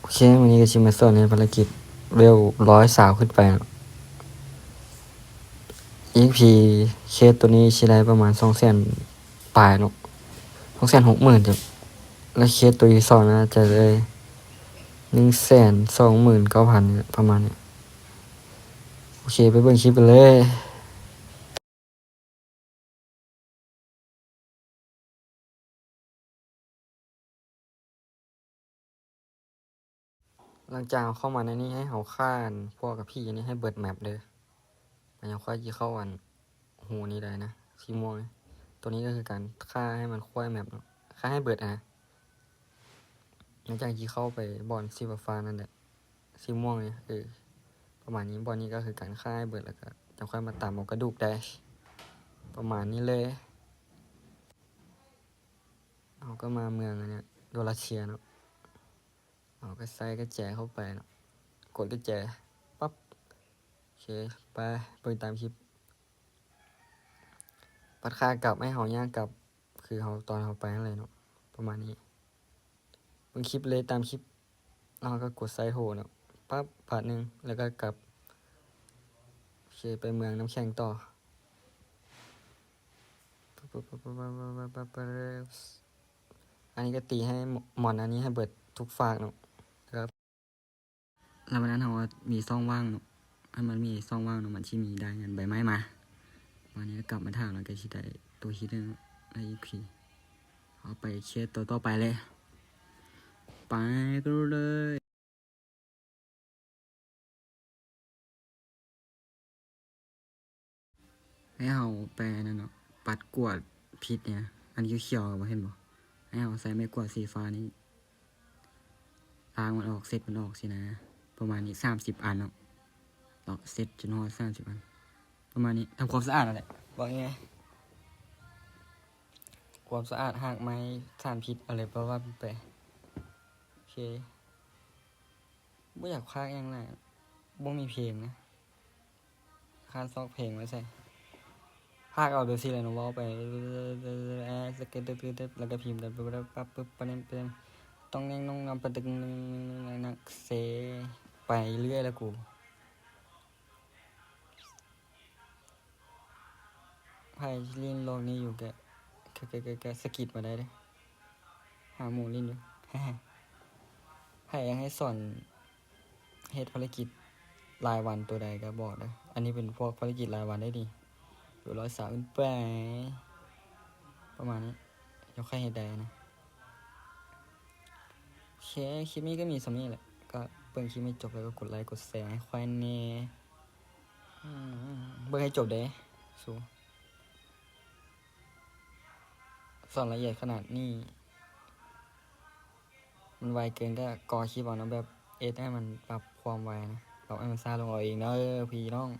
ໂອເຄ ມື້ນີ້ກໍຊິມາສອນໃຫ້ພາລະກິດເວວຮ້ອຍຊາວຂຶ້ນໄປເນາະ. ອີພີເຄສໂຕນີ້ຊິໄດ້ປະມານສອງແສນປາຍເນາະ ສອງແສນຫົກໝື່ນ ແລະ ເຄສໂຕທີ່ສອງໜ້າຈະໄດ້ໜຶ່ງແສນສອງໝື່ນເກົ້າພັນ ປະມານນີ້. ໂອເຄ ໄປເບິ່ງຄລິບກັນເລີຍ. ຫຼັງຈາກເຮົາເຂົ້າມາໃນນີ້ ໃຫ້ເຮົາຂ້າພວກກັບຜີອັນນີ້ໃຫ້ເບິດແມັບເດີ. ມັນຍັງຄ່ອຍຊິເຂົ້າອັນຮູນີ້ໄດ້ນະ ສີມ່ວງນີ້. ໂຕນີ້ກໍຄືກັນ ຂ້າໃຫ້ມັນຄ່ອຍແມັບເນາະ ຂ້າໃຫ້ເບິດນະ. ຫຼັງຈາກຊິເຂົ້າໄປບ່ອນສີຟ້າໆນັ້ນແຫຼະ ສີມ່ວງນີ້ ເອີ ປະມານນີ້. ບ່ອນນີ້ກໍຄືກັນ ຂ້າໃຫ້ເບິດ ແລ້ວກໍຈັ່ງຄ່ອຍມາຕຳເອົາກະດູກໄດ້ ປະມານນີ້ເລີຍ. ເຮົາກໍມາເມືອງອັນນີ້ ໂດລາເຊຍເນາະ. ເຮົາກໍໃສ່ກະແຈເຂົ້າໄປເນາະ ກົດກະແຈ ປັບ. ໂອເຄ ໄປເບິ່ງຕາມຄລິບ. ບັດຂາກັບໃຫ້ເຮົາຍ່າງກັບ ຄືເຮົາ ຕອນເຮົາໄປຫັ້ນແຫຼະເນາະ ປະມານນີ້. ເບິ່ງຄລິບເລີຍ ຕາມຄລິບ ແລ້ວເຮົາກໍກົດໃສ່ໂທເນາະ ປັບ ບາດໜຶ່ງ ແລ້ວກໍກັບ. ໂອເຄ ໄປເມືອງນ້ຳແຂງຕໍ່. ອັນນີ້ກໍຕີໃຫ້ມອນອັນນີ້ໃຫ້ເບິດທຸກຟາກເນາະ ແລ້ວ ແລ້ວບາດນັ້ນເຮົາກໍມີຊ່ອງວ່າງເນາະ ໃຫ້ມັນມີຊ່ອງວ່າງເນາະ ມັນຊິມີໄດ້ອັນໃບໄມ້ມາ. ບາດນີ້ກໍກັບມາຖາມ ແລ້ວກໍຊິໄດ້ໂຕຮິດເນາະ ໄດ້ອີພີ. ເຮົາໄປເຄສໂຕຕໍ່ໄປເລີຍ ໄປກັນເລີຍ. ໃຫ້ເຮົາໄປອັນນັ້ນເນາະ ປັດກວາດພິດນີ້ນະ ອັນຂຽວໆ ບໍ່ເຫັນບໍ່? ໃຫ້ເຮົາໃຊ້ໄມ້ກວາດສີຟ້ານີ້ ລ້າງມັນອອກ ເຊັດມັນອອກຊີ້ນະ ປະມານນີ້ ສາມສິບອັນເນາະ. ເນາະ ເຊັດຈົນຮອດສາມສິບອັນ ປະມານນີ້. ທຳຄວາມສະອາດນັ້ນແຫຼະ ເວົ້າງ່າຍໆ ຄວາມສະອາດ ຮາກໄມ້ ສານພິດ ອະໄລປະມານນັ້ນໄປ. ໂອເຄ ບໍ່ຢາກພາກຫຍັງຫຼາຍ ບໍ່ມີເພງນະ ຄານຊອກເພງໄວ້ໃສ່ ພາກເອົາແບບຊີ້ແຫຼະເນາະ ເວົ້າໄປ ແລ້ວກໍພິມໄປປັບປຶບປະເດັນ ຕ້ອງແໜ່ງນ້ອງນຳປະຕຶງ ນັກເຊ ໄປເລື້ອຍລະກູ. ໃຜຫຼິ້ນໂລກນີ້ຢູ່ກະ ກະ ກະ ກະ ກະສະກິດມາໄດ້ເດີ້ ຫາໝູ່ຫຼິ້ນຢູ່. ໃຜຢາກໃຫ້ສອນເຮັດພາລະກິດລາຍວັນໂຕໃດກະບອກເດີ້ ອັນນີ້ເປັນພວກພາລະກິດລາຍວັນໄດ້ນີ້ ຢູ່ຮ້ອຍຊາວຂຶ້ນໄປ ປະມານນີ້ ເຈົ້າໃຄ່ເຮັດໄດ້ນະ. ໂອເຄ ຄລິບນີ້ກໍມີສ່ຳນີ້ແຫຼະ ກໍເບິ່ງຄລິບໃຫ້ຈົບ ແລ້ວກໍກົດໄລກົດແຊໃຫ້ຂ້ອຍແດ່. ອືມ ເບິ່ງໃຫ້ຈົບເດ້ສູ ສອນລະອຽດຂະໜາດນີ້ ມັນໄວເກີນກໍກໍຄລິບເອົາເນາະ ແບບເຮັດໃຫ້ມັນປັບຄວາມໄວນະ ປັບໃຫ້ມັນຊ້າລົງເອົາເອງເດີພີ່ນ້ອງ.